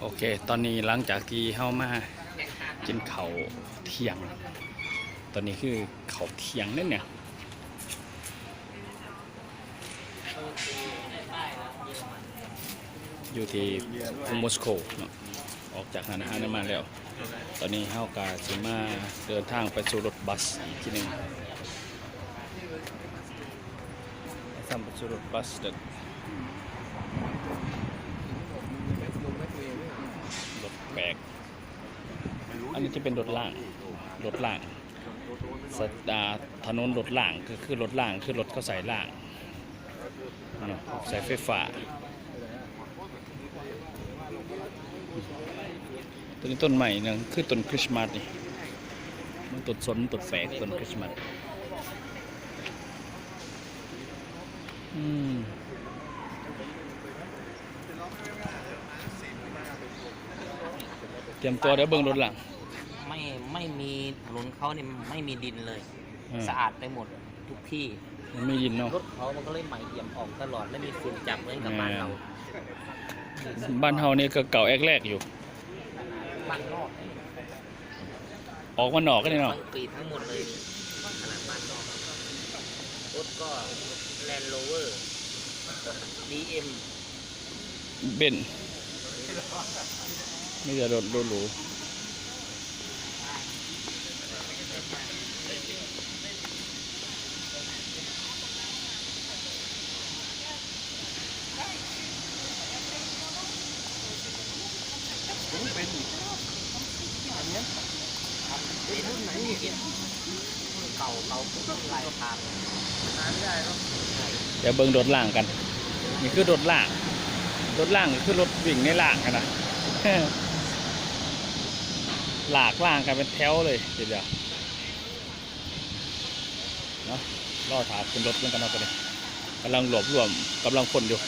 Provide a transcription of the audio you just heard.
ໂອເຄ ຕອນນີ້ຫຼັງຈາກທີ່ເຮົາມາກິນເຂົ້າທ່ຽງ ຕອນນີ້ຄືເຂົ້າທ່ຽງເດ້ເນຍ ຢູ່ທີ່ກຸງມົສໂກເນາະ ອອກຈາກຮ້ານອາຫານນັ້ນມາແລ້ວ ຕອນນີ້ເຮົາກະຊິມາເດີນທາງໄປສູ່ລົດບັສອີກທີໜຶ່ງ. ທຳໄປສູ່ລົດບັສເດີ ລົດແປກ ອັນນີ້ຈະເປັນລົດລ້າງ ລົດລ້າງ ສະ ອາ ຖະໜົນລົດລ້າງ ກໍຄືລົດລ້າງ ຄືລົດເຂົາໃຊ້ລ້າງເນາະ ໃຊ້ໄຟຟ້າ. ໂຕນີ້ຕົ້ນໄມ້ນະ ຄືຕົ້ນຄຣິສມາດນີ້ ມັນຕົ້ນສົນ ຕົ້ນແປກ ຕົ້ນຄຣິສມາດ ອືມ ຕຽມຕົວເດີເບິ່ງລົດລ້າງ ໄມ່ ໄມ່ມີ ຖະໜົນເຂົານີ້ໄມ່ມີດິນເລີຍ ອືມ ສະອາດໄປໝົດທຸກທີ່ ມັນມີດິນເນາະ ລົດເຂົາມັນກໍເລີຍໄໝ້ອຽມອອງຕະຫຼອດ ແລະ ມີຝຸ່ນຈັບເໝືອນກັບ ແມ່ນ ບ້ານເຮົາ ບ້ານເຮົານີ້ກໍເກົ່າແອກແລກຢູ່ ບ້ານນອກ ອອກມານອກກັນນີ້ເນາະ ຄອນກຣີດທັງໝົດເລີຍ ຂະໜາດບ້ານນອກ ລົດກໍແລນໂຣເວີ ບີເອັມ ເບັນ ມີແຕ່ລົດຫຼູໆ. ດຽວເບິ່ງລົດລ້າງກັນ ນີ້ຄືລົດລ້າງ ລົດລ້າງກໍຄືລົດວິ່ງໃນລ້າງຫັ້ນນະ ລາກລ້າງກັນເປັນແຖວເລີຍທີດຽວ. ເນາະ ລໍຖ້າຂຶ້ນລົດນຳກັນເນາະ ຕອນນີ້ກຳລັງລວບລວມກຳລັງຄົນຢູ່